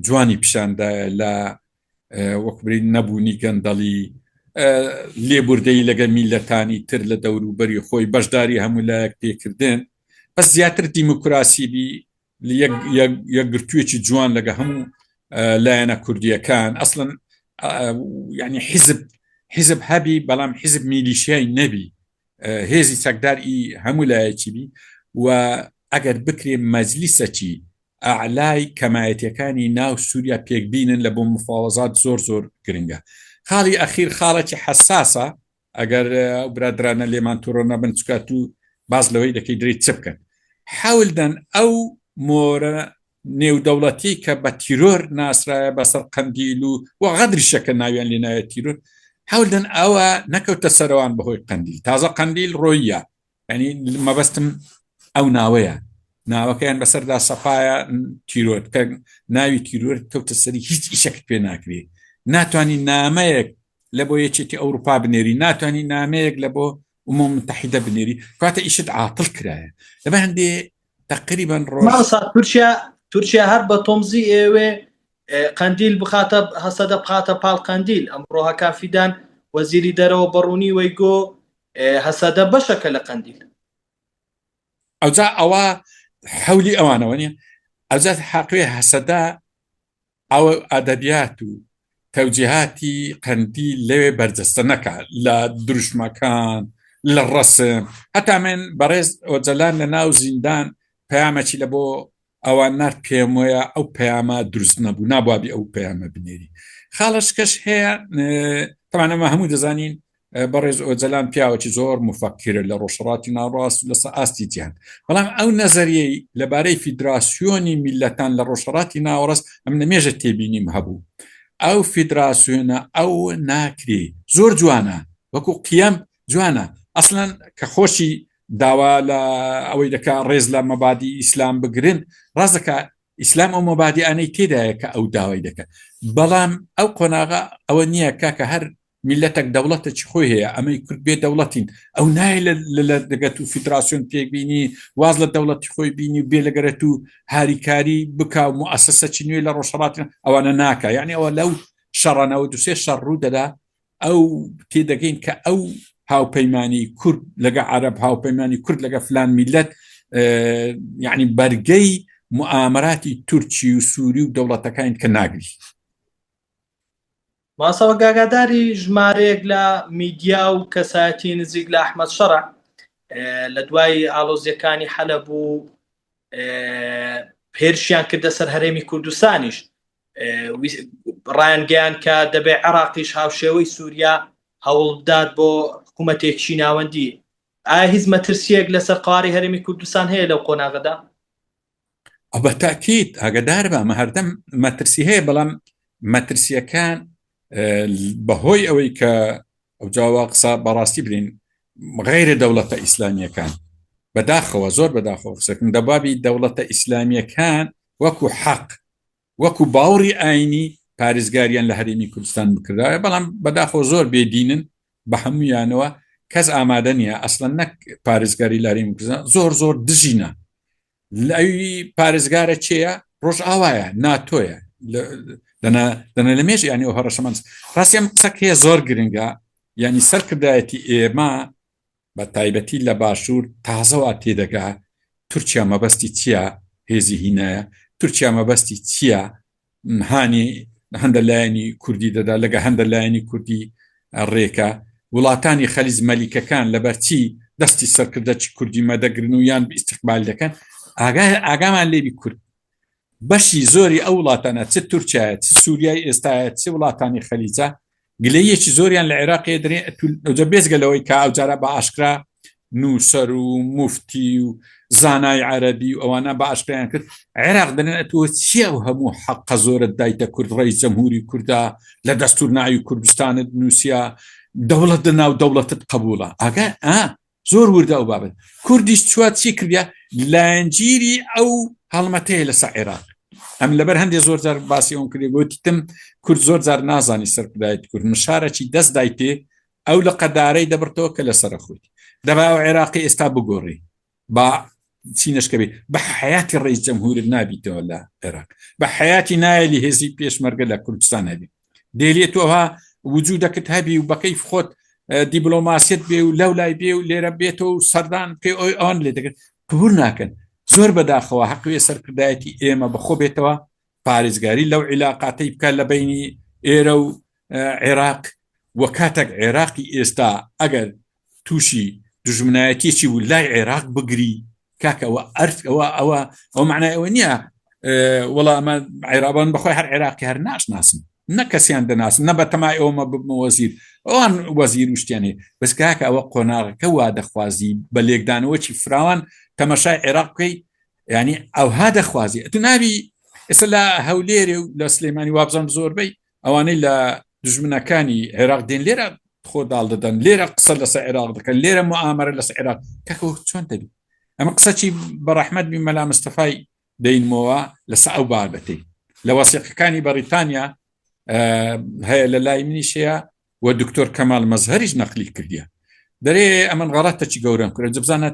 جوانی پیشاندایە لە وەک برین نەبوونی گەندەڵی. لێبوردەی لەگە میلەتانی تر لە دەوروبەری خۆی بەشداری هەموو لایەک پێکردن بەس زیاتر دیموکراسی بی یەکگرتوویەکی جوان لەگە هەموو لایەنە کوردیەکان ئەسڵەن ینی حیزب حیزب هەبی بەڵام حیزب میلیشیای نەبی هێزی چەکدار ئی هەموو لایەکی بی و ئەگەر بکرێ مەجلیسەکی ئەعلای کەمایەتیەکانی ناو سووریا پێکبینن لە بۆ مفاوەزات زۆر زۆر گرنگە خاڵی ئەخیر خاڵێکی حەساسە ئەگەر ئەو برادرانە لێمان توڕە نەبن چکە تو باس لەوەی دەکەی درێت چ بکەن حەول دەن ئەو مۆرە نێودەوڵەتی کە بە تیرۆر ناسرایە بەسەر قەندیل و و غەدریشە کە ناویان لێ نایە تیرۆر حەول دەن ئەوە نەکەوتە سەرەوان بەهۆی قەندیل تازە قەندیل ڕۆیە ینی مەبەستم ئەو ناوەیە ناوەکەیان بەسەردا سەپایە تیرۆر کە ناوی تیرۆر کەوتە سەری هیچ ئیشەکت پێ ناکرێ ناتوانانی نامەیەک لە بۆ یەکێتی ئەوروپا بنێری ناتوانانی نامەیەک لە بۆ ئومم متحیدە بنێری کاتە ئیشت عاتڵ کرایە لەبە هەندێ تقریبا ڕۆژ مامۆستا تورکیا تورکیا هەر بە تۆمزی ئێوێ قەندیل بخاتە هەسەدە بخاتە پاڵ قەندیل ئەمڕۆ هەکان فیدان وەزیری دەرەوە بەڕوونی وەیگۆ هەسەدە بەشەکە لە قەندیل. ئەوجا ئەوە حەولی ئەوانەوە نیە ئەوجا حەقوێ هەسەدە ئەو ئەدەبیات و تەوجیهاتی قەندیل لەوێ بەرجەستە نەکا لە دروشمەکان لە ڕەسم هەتا من بەڕێز ئۆجەلان لە ناو زیندان پەیامەکی لە بۆ ئەوان نارد پێموەیە ئەو پەیامە دروست نەبوو نابوابی ئەو پەیامە بنێری خاڵشکەش هەیە تەمان ئەمە هەموو دەزانین بەڕێز ئۆجەلان پیاوەکی زۆر مفەکرە لە ڕۆژهەڵاتی ناوەڕاست و لەسەر ئاستی جیهان بەڵام ئەو نەزەریەی لەبارەی فیدراسیۆنی میلەتان لە ڕۆژهەڵاتی ناوەڕاست ئەم لە مێژە تێبینیم هەبوو ئەو فیدراسیۆنە ئەو ناکرێ زۆر جوانە وەکو قیەم جوانە ئەسڵەن کە خۆشی داوا لە ئەوەی دەکا ڕێز لە مەبادی ئیسلام بگرن ڕاست دەکا ئیسلام ئەو مەبادیانەی تێدایە کە ئەو داوای دەکە بەڵام ئەو قۆناغە ئەوە نییە کاکە هەر میلەتەک دەوڵەتێکی خۆی هەیە ئەمەی کورد بێ دەوڵەتین ئەو نایە لە دەگەت و فیدراسیۆن پێکبینی واز لە دەوڵەتی خۆی بینی و بێ لەگەرەت و هاریکاری بکا و موئەسەسەکی نوێ لە ڕۆژهەڵات ئەوانە ناکا یعنی ئەوە لەو شەڕانەوە دوسێ شەڕ ڕوو دەدا ئەو تێدەگەین کە ئەو هاوپەیمانی کورد لەگە عرب هاوپەیمانی کورد لەگە فلان میلەت یعنی بەرگەی معامراتی تورکی و سووری و دەوڵەتەکان کە ناگری ماسەوە گاگاداری ژمارەیەک لە میدیا و کەسایەتی نزیک لە ئەحمەد شەڕع لە دوای ئالۆزیەکانی حەلەب و هێرشیان کردە سەر هەرێمی کوردستانیش ڕایانگەیان کە دەبێ عێراقیش هاوشێوەی سووریا هەوڵبدات بۆ حکوومەتێکی ناوەندی ئایا هیچ مەترسیەک لەسەر قواری هەرێمی کوردستان هەیە لەو قۆناغەدا؟ بە تاکیت ئاگدار بە ئەمە هەردەم مەترسی هەیە بەڵام مەترسیەکان بەهۆی ئەوەی کە ئەو جاوا قسە بەڕاستی برین غیرە دەوڵەتە ئیسلامیەکان بەداخەوە زۆر بەداخەوە قسەکەم دەبابی دەوڵەتە ئیسلامیەکان وەکو حەق وەکو باوەڕی ئاینی پارێزگاریان لە هەرێمی کوردستان بکردایە بەڵام بەداخەوە زۆر بێدینن بە هەمویانەوە کەس ئامادە نییە ئەسڵەن نەک پارێزگاری لە هەرێمی کوردستان زۆر زۆر دژینە لەوی پارێزگارە چێە ڕۆژ ئاوایە ناتۆیە دەنا لە مێژ ینی ئەو هەڕەشەمان ڕاستی ئەم قسەکەیە زۆر گرنگە یعنی سەرکردایەتی ئێمە بە تایبەتی لە باشوور تازە وا تێدەگا تورکیا مەبەستی چییە هێزی هینایە تورکیا مەبەستی چییە هانی هەندە لایەنی کوردی دەدا لەگە هەندە لایەنی کوردی ڕێکە وڵاتانی خەلیج مەلیکەکان لەبەرچی دەستی سەرکردەکی کوردی مەدەگرن و یان ئیستقبال دەکەن ئاگا ئاگامان لێبی کورد بەشی زۆری ئەو وڵاتانە چ تورکیایە چ سووریای ئێستاە چ وڵاتانی خەلیجە گلەیەکی زۆریان لە عێراقێ درێ ئەوجا بێزگە لەوەی کە ئەوجارە بە ئاشکرا نووسەر و مفتی و زانای عەربی و ئەوانە بە ئاشکرایان کرد عێراق دەنێن ئەتۆ چیە ئەو هەموو حەقە زۆرت دایتە کورد ڕێی جەمهوری کووردا لە دەستور ناوی کوردستانت نووسیا دەوڵەت لە ناو دەوڵەتت قبوڵە ئاگا ئا زۆر وردە ئەو بابەت کوردیش چوە چی کردیا لایەنگیری ئەو هەڵمەتەیە لەسەر عێراق ئەم لەبەر هەندێک زۆر جار باسی ئەوم کردی گوتیتم کورد زۆر جار نازانی سەرکردایەتی کورد مشارەکی دەست دایتێ ئەو لە قەدارەی دەبڕتەوە کە لەسەر خۆی دەبا ئەو عێراقی ئێستا بگۆڕی با چی نشکەبی بە حیاتی ڕئیس جمهورت نابیتەوە لە عێراق بە حیاتی نایەلی هێزی پێشمەرگە لە کوردستان هەبی دێلێت تۆها وجودەکت هەبی و بەکەیف خۆت دیبلۆماسیت بێ و لەو لای بێ و لێرە بێتەوە و سەردان پێ ئەوی ئەوان لێ دەکرد قبول ناکەن. زۆر بەداخەوە حەقویە سەرکردایەتی ئێمە بەخۆ بێتەوە پارێزگاری لەو عیلاقاتەی بکە لە بینی ئێرە و عێراق و کاتێک عێراقی ئێستا ئەگەر تووشی دژمنایەتیەکی و لای عێراق بگری کاکە ئەوە ئەرت ئەوە ئەوە ئەو معنای ئەوە نییە وەڵا ئەمە عێرابان بەخۆی هەر عێراقی هەر ناشناسن نە کەسیان دەناسن نە بە تەمای ئەومە ببمە وەزیر ئەوان وەزیر و شتیان هەیە بەس کاکە ئەوە قۆناغەکە وا دەخوازی بە لێکدانەوەکی فراوان تەمەشای عێراق بکەی ینی ئەوها دەخوازی ئەتو نابی ئێستا لە هەولێرێ و لە سلێمانی وابزانم زۆربەی ئەوانەی لە دژمنەکانی عێراق دێن لێرە خۆ داڵ دەدەن لێرە قسە لەسەر عێراق دەکەن لێرە معامەرە لەسەر عێراق کاکە چۆن دەبی ئەمە قسەی بە ڕەحمەت بی مەلا مستەفای دەینمەوە لەسە ئەو بابەتەی لە وەسیقەکانی بەریتانیا هەیە لە لای منیش هەیە و دکتۆر کەمال مەزهەریش نەقلی کردیە دەرێ ئەمن غەڵەتەکی گەورەم کرد بزانە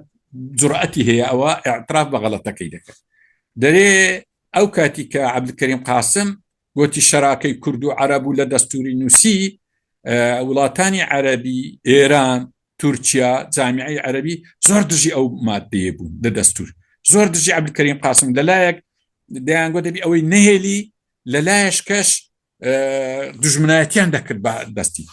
جورئەتی هەیە ئەوە اعتراف بە غەڵەتەکەی دەکات دەرێ ئەو کاتی کە عەبدولکەریم قاسم گوتی شەراکەی کورد و عەرەب و لە دەستوری نووسی وڵاتانی عەرەبی ئێران تورکیا جامیعی عەربی زۆر دژی ئەو مادەیە بوون لە دەستور زۆر دژی عەبدولکەریم قاسم لەلایەک دەیانگۆ دەبی ئەوەی نهێلی لەلایەش کەش دژمنایەتیان دەکرد بە دەستی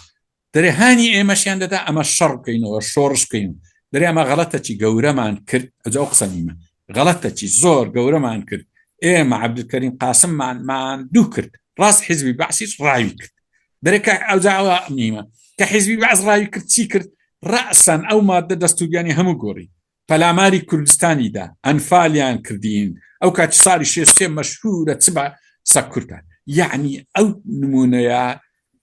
دەرێ هانی ئێمەشیان دەدا ئەمە شەڕ بکەینەوە شۆڕش بکەین دەرێ ئەمە غەڵەتەکی گەورەمان کرد ئەجا ئەو قسە نیمە غەڵەتەکی زۆر گەورەمان کرد ئێمە عەبدولکەریم قاسممان ماندوو کرد ڕاست حیزبی بەعسیش ڕاوی کرد دەرێ کە ئەوجا ئەوە نیمە کە حیزبی بەعس ڕاوی کرد چی کرد ڕەسەن ئەو مادە دەستوریانی هەموو گۆڕی پەلاماری کوردستانی دا، ئەنفالیان کردین، ئەو کاتی ساڵی 63 مەشهورە چ بە سەکورتە، یەعنی ئەو نمونەیە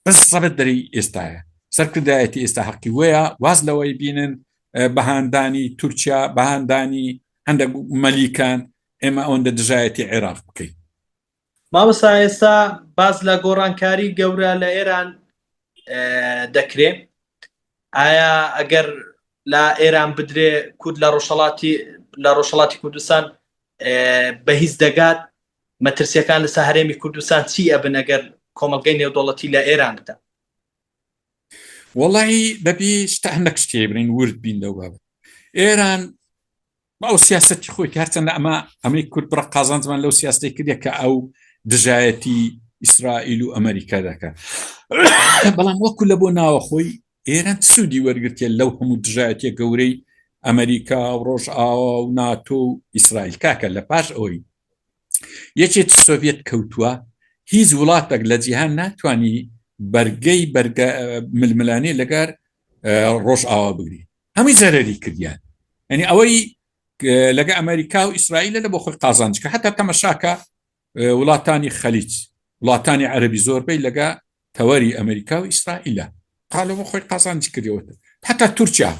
بەس ڕەبەت دەرێی ئێستایە، سەرکردایەتی ئێستا هەقی وەیە واز لەوەی بینن بە هاندانی تورکیا، بە هاندانی هەندێک مەلیکان ئێمە ئەوەندە دژایەتی عێراق بکەین. مامۆستا ئێستا باس لە گۆڕانکاری گەورە لە ئێران دەکرێ ئایا ئەگەر لە ئێران بدرێ کورد لە ڕۆژهڵاتی لە ڕۆژهڵاتی کوردستان بە هیچ دەگات مەترسیەکان لەسەر هەرێمی کوردستان چی ئەبن ئەگەر کۆمەڵگەی نێودەوڵەتی لە ئێران بدە وەڵی دەبی شتە هەندێک شتێ بڵین ورد بین لەو بابەت ئێران بە ئەو سیاسەتی خۆی کە هەرچەندە ئەمە ئەمەی کورد بڕە قازانجمان لەو سیاسەتی کردە کە ئەو دژایەتی ئیسرائیل و ئەمریکا دەکات بەڵام وەکو لە بۆ ناوەخۆی ئێران سوودی وەرگرتێ لەو هەموو دژایەتیە گەورەی ئەمریکا و ڕۆژئاوا و ناتۆ و ئیسرائیل کاکە لە پاش ئەوەی یەکێتی سۆڤێت کەوتووە هیچ وڵاتێک لە جیهان ناتوانانی بەرگەی بەرگە ململانێ لەگەر ڕۆژئاوا بگری هەمووی زەرەری کردیان یعنی ئەوەی لەگە ئەمریکا و ئیسرائیل لە بۆ خۆی قازانج کە حتا تەمەشاکە وڵاتانی خەلیج وڵاتانی عەربی زۆربەی لەگە تەوەری ئەمریکا و ئیسرائیلە قالە بۆ خۆی قازانج کردەوە حتا تورکیا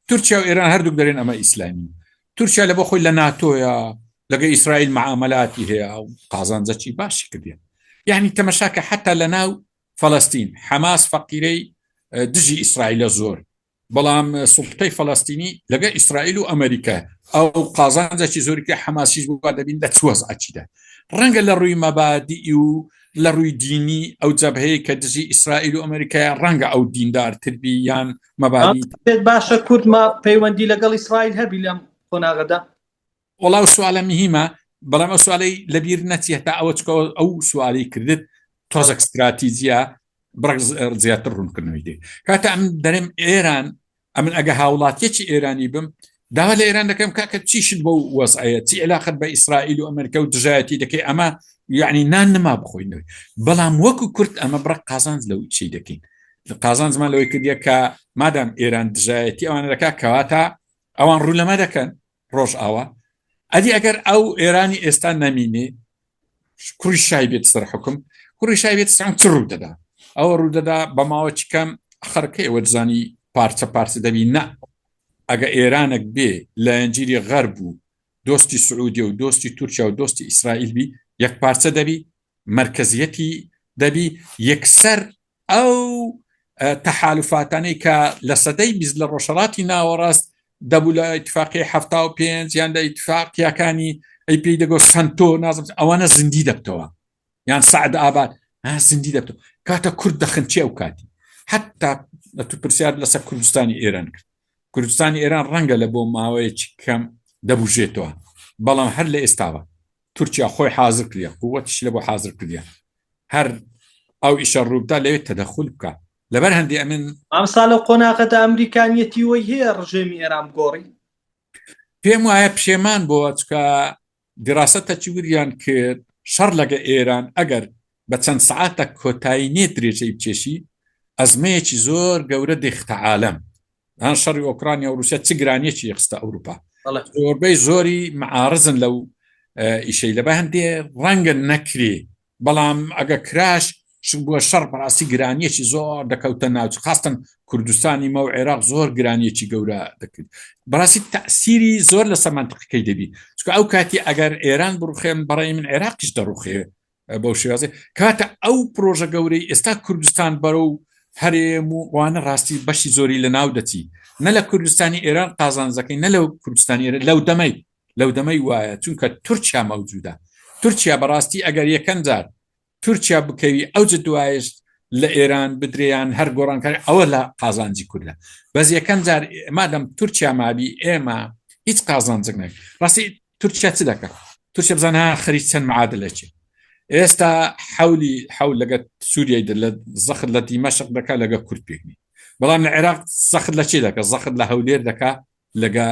تورکیا و ئێران هەردووک دەرێن ئەمە ئیسلامی تورکیا لە بۆ خۆی لە ناتۆیە لەگە ئیسرائیل معاملاتی هەیە و قازانجەکی باشی کردیان یعنی تەمەشاکە حتا لە ناو فەلەستین حەماس فەقیرەی دژی ئیسرائیلە زۆر بەڵام سوڵتەی فەلەستینی لەگە ئیسرائیل و ئەمریکا ئەو قازانجێکی زۆری کە حەماسیش بووە دەبین لە چ وەزعەکیدا ڕەنگە لە ڕووی مەبادی و لە ڕووی دینی ئەو جەبهەیە کە دژی ئیسرائیل و ئەمریکای ڕەنگە ئەو دیندارتر بی یان مەبادی پێت باشە کورد ما پەیوەندی لەگەڵ ئیسرائیل هەبی لەم قۆناغەدا وەڵا ئەو سوالە مهمە بەڵام ئەو سوالەی لەبیر نەچی هەتا ئەوە چکە ئەو سوالی کردت تۆزەک استراتیجیە بڕک زیاتر ڕوونکردنەوەی دێ کاتە ئەم دەرێم ئێران ئەمن ئەگە هاوڵاتیەکی ئێرانی بم داوا لە ئێران دەکەم کاکە چیشت بەو وەزعەیە چی علاقت بە ئیسرائیل و ئەمریکا و دژایەتی دەکەی ئەمە یعنی نان نما بخۆینەوەی بەڵام وەکو کورد ئەمە بڕە قازانج لەو چی دەکەین قازانجمان لەوەی کردیە کە مادام ئێران دژایەتی ئەوانە دەکات کەواتە ئەوان ڕوو لەمە دەکەن ڕۆژئاوا ئەدی ئەگەر ئەو ئێرانی ئێستا نەمینێ کوڕی شای بێت سەر حکم کوڕی شای بێت سەر چ ڕوو دەدا ئەوە ڕوو دەدا بە ماوەی کەم خەرکەی ئەوە دزانی پارچە پارچە دەبی نە ئەگە ئێرانێک بێ لایەنگیری غەرب و دۆستی سعودیە و دۆستی تورکیا و دۆستی ئیسرائیل بی یەک پارچە دەبی مەرکەزیەتی دەبی یەکسەر ئەو تەحالفاتانەی کە لە سەدەی 20 لە ڕۆژهەڵاتی ناوەڕاست دەبوو لە ئیتفاقی 75 یان لە ئیتفاقیەکانی ئەی پێی دەگۆ سنتۆ نازم ئەوانە زیندی دەبتەوە یان سعد ئاباد زیندی دەبتەوە کاتە کورد دەخنچێ ئەو کاتی. حتا تو پرسیار لەسەر کوردستانی ئێران کرد کوردستانی ئێران ڕەنگە لە بۆ ماوەیەکی کەم دەبوژێتەوە بەڵام هەر لە ئێستاوە تورکیا خۆی حاضر کردە قوتیش لە بۆ حاضر کردە هەر ئەو ئیشە ڕووبدا لەوێ تەدەخول بکە لەبەر هەندی ئەمن ئەمسا لەو قۆناغەدا ئەمریکا نیەتی وەی هەیە ڕژێمی ئێران بگۆڕی؟ پێم وایە پشێمان بۆ چکە دیراسەتەکی وریان کرد شەڕ لەگە ئێران ئەگەر بە چەند سەعاتە کۆتایی نێت درێژەی بکێشی ئەزمەیەکی زۆر گەورە دەیختە عالەم هەن شەڕی ئۆکرانیا و رووسیا چ گرانیەکی خستە ئەوروپا زۆربەی زۆری معارزن لەو ئیشەی لەبە هەندێ ڕەنگە نەکرێ بەڵام ئەگە کراش بووە شەڕ بەڕاستی گرانیەکی زۆر دەکەوتە ناوچ خاستن کوردستانی مە و عێراق زۆر گرانیەکی گەورە دەکرد بەڕاستی تەسیری زۆر لە سەمانتقەکەی دەبی چکە ئەو کاتی ئەگەر ئێران بڕوخێن بەڕێ من عێراقیش دەڕوخێ بەو شێوازێ کاتە ئەو پرۆژە گەورەی ئێستا کوردستان بەرە و هەرێم و وانە ڕاستی بەشی زۆری لە ناو دەچی نە لە کوردستانی ئێران قازانجەکەی نە لە کوردستانی ئێران لەو دەمەی لەو دەمەی وایە چونکە تورکیا مەوجودە تورکیا بەڕاستی ئەگەر یەکەم جار تورکیا بکەوی ئەو دوایش لە ئێران بدرێیان هەر گۆڕانکاری ئەوە لە قازانجی کوردە بەس یەکەم جار مادەم تورکیا مابی ئێمە هیچ قازانجێک نەک ڕاستی تورکیا چ دەکات تورکیا بزانە خەریک چەند معادلەچێ ئێستا حولی حول لەگە سووریای لە زەخت لە دیمەشق دەکات لەگە کورد پێکنی بەڵام لە عێراق زەخت لە چێ دەکە زەخت لە هەولێر دەکا لەگە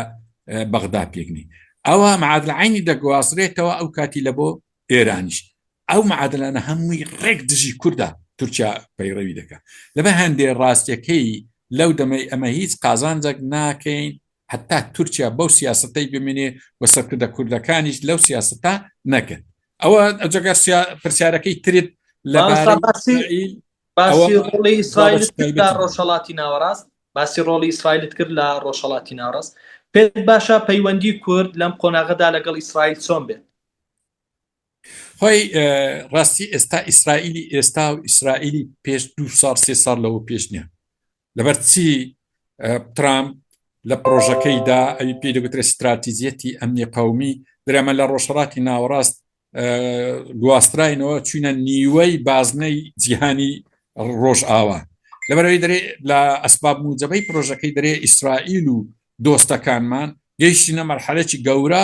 بەغدا پێکنی ئەوە معادلە عینی دەگوازرێتەوە ئەو کاتی لە بۆ ئێرانیش ئەو معادلانە هەمووی ڕێک دژی کووردا تورکیا پەیڕەوی دەکە لەبە هەندێ ڕاستیەکەی لەو دەمەی ئەمە هیچ قازانجێک ناکەین هەتا تورکیا بەو سیاستەی بمێنێ و سەرکردە کوردەکانیش لەو سیاستە نەکەن ئەوە ئەجگەر پرسیارەکەی ترت لە باسی ڕۆڵی ئیسرائیلت کرد لە ڕۆژهەڵاتی ناوەڕاست باسی ڕۆڵی ئیسرائیلت کرد لە ڕۆژهەڵاتی ناوەڕاست پێت باشە پەیوەندی کورد لەم قۆناغەدا لەگەڵ ئیسرائیل چۆن بێت؟ خۆی ڕاستی ئێستا ئیسرائیلی ئێستا و ئیسرائیلی پێش دو ساڵ سێ ساڵ لەوە پێش نییە لەبەر چی ترامپ لە پرۆژەکەیدا ئەوی پێی دەگوترێت ستراتیزیەتی ئەمنی قومی درێمە لە ڕۆژهڵاتی ناوەڕاست گواستراینەوە چوینە نیوەی بازنەی جیهانی ڕۆژئاوا لەبەرەوەی دەرێ لە ئەسباب موجبەی پرۆژەکەی دەرێ ئیسرائیل و دۆستەکانمان گەیشتینە مەرحەلێکی گەورە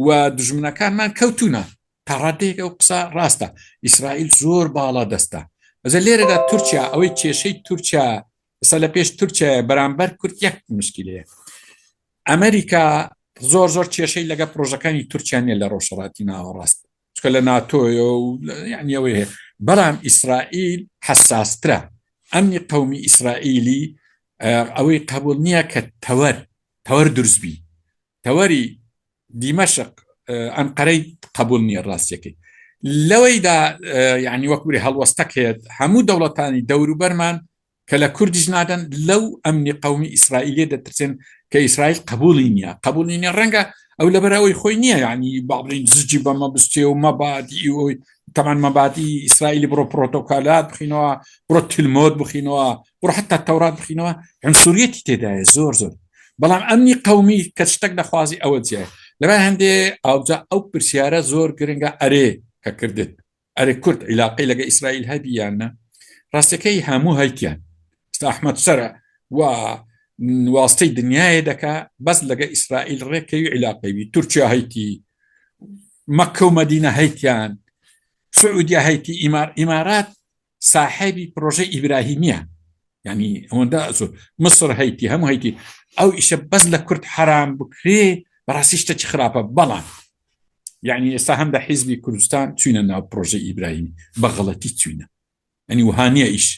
و دژمنەکانمان کەوتونە تا ڕادەیەک ئەو قسە ڕاستە ئیسرائیل زۆر باڵا دەستە ئەزە لێرەدا تورکیا ئەوەی کێشەی تورکیا ئێستا لە پێش تورکیا بەرامبەر کورد یەک مشکلەیە ئەمریکا زۆر زۆر کێشەی لەگە پرۆژەکانی تورکیا نیە لە ڕۆژهەڵاتی ناوەڕاست چکە لە ناتۆیە و یعنی ئەوەی هەیە بەڵام ئیسرائیل حساسترە ئەمنی قومی ئیسرائیلی ئەوەی قبول نییە کە تەوەر تەوەر دروستبی تەوەری دیمەشق ئەنقەرەی قبول نییە ڕاستیەکەی لەوەیدا یعنی وەکوری هەڵوەستەکێت هەموو دەوڵەتانی دەوروبەرمان کە لە کوردیش نادەن لەو ئەمنی قومی ئیسرائیلێ دەترسێن کە ئیسرائیل قبولی نییە قبولی نیە ڕەنگە ئەو لەبەر ئەوەی خۆی نییە یعنی با بڵین زجی بەمە بستێ و مەبادی ئەوی تەمان مەبادی ئیسرائیلی بڕۆ پرۆتۆکالات بخینەوە بڕۆ تلمۆد بخینەوە بڕۆ حتا تەورات بخینەوە عنسوریەتی تێدایە زۆر زۆر بەڵام ئەمنی قومی کە شتێک دەخوازی ئەوە جیایە لەبەر هەندێ ئاوجا ئەو پرسیارە زۆر گرنگە ئەرێ کە کردت ئەرێ کورد عیلاقەی لەگە ئیسرائیل هەبی یان نا ڕاستەکەی هەموو هەیتیان ئستا ئەحمەد سەرە و واستەی دنیاە دەکا بەس لەگە ئیسرائیل ڕێکەوی عیلاقەوی تورکیا هەیتی مەکە و مەدینە هەیتیان سعودیا هەیتی ئیمار ئیمارات ساحێبی پرۆژەی ئیبراهیمیە یعنی ئەوەندە زۆر مسر هەیتی هەموو هەیتی ئەو ئیشە بەس لە کورد حرام بکرێ بەڕاستی شتێکی خراپە بەڵام یعنی ئێستا هەم لە حیزبی کوردستان چوینە ناو پرۆژەی ئیبراهیمی بە غەڵەتی چوینە ئەنی وهانیە ئیش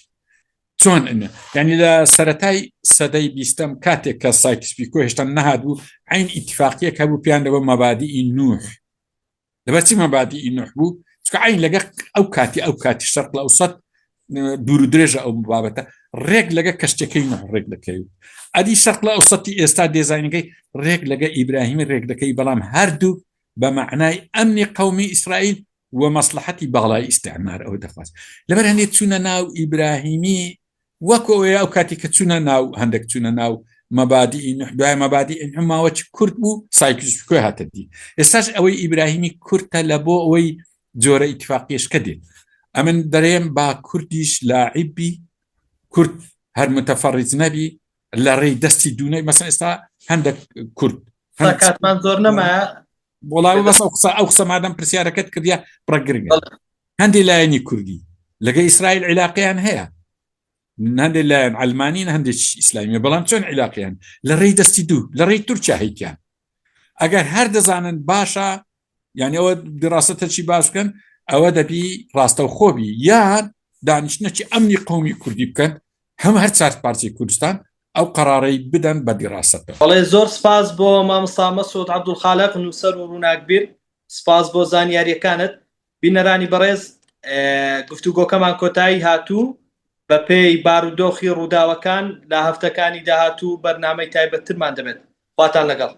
چۆن یعنی لە سەتای سەدەی بیستم کاتێک کە سایکس پیکۆ هێشتا نەهات بوو عین ئیتفاقیەک هەبوو پیان دەبە مەبادی نوح لەبەر چی مەبادی نوح بوو چکە عین لەگە ئەو کاتی ئەو کاتی شەرق لە ئەوسەت دوور و درێژە ئەو بابەتە ڕێک لەگە کەشتەکەی نوح ڕێک دەکەوی ئەدی شەرق لە ئەوسەتی ئێستا دێزاینەکەی ڕێک لەگە ئیبراهیمی ڕێک دەکەی بەڵام هەردوو بە معنای ئەمنی قومی ئیسرائیل و مەسلحەتی باڵای ئیسعمار ئەوە دەخواست لەبەر هەندێک چوونە ناو ئیبراهیمی وەکو ئەوەیە ئەو کاتی کە چوونە ناو هەندێک چوونە ناو مەبادی نوح دوای مەبادی نوح ماوەکی کورت بوو سایکس کوێ هاتە دی ئێستاش ئەوەی ئیبراهیمی کورتە لە بۆ ئەوەی جۆرە ئیتفاقیشکە دێت ئەمن دەرێم با کوردیش لاعبی کورد. هەر متەفەڕیج نەبی لە ڕێی دەستی دوونەی مەسە ئێستا هەندێک کورد کاتمان زۆر نەمایە وڵاو بەس ئەو قسە ئەو قسە مادەم پرسیارەکەت کردیا بڕە گرنگە هەندێک لایەنی کوردی لەگە ئیسرائیل عیلاقیان هەیە هەندێک لایەن ئەلمانین هەندێک ئیسلامیە بەڵام چۆن عیلاقیان لە ڕێی دەستی دوو لە ڕێی تورکیا هەیتیان ئەگەر هەر دەزانن باشە یعنی ئەوە دراستە چی باس بکەن ئەوە دەبی ڕاستەوخۆبی یان دانیشتنەکی ئەمنی قومی کوردی بکەن هەم هەر چار پارچەی کوردستان ئەو قەرارەی بدەن بە دیڕاسەتەوە. بەڵێ زۆر سپاس بۆ مامۆستا مەسعود عەبدولخالق نووسەر و ڕووناکبیر سپاس بۆ زانیاریەکانت بینەرانی بەڕێز گفتوگۆکەمان کۆتایی هاتوو بەپێی بارودۆخی ڕووداوەکان لە هەفتەکانی داهاتوو بەرنامەی تایبەتترمان دەبێت خواتان لەگەڵ.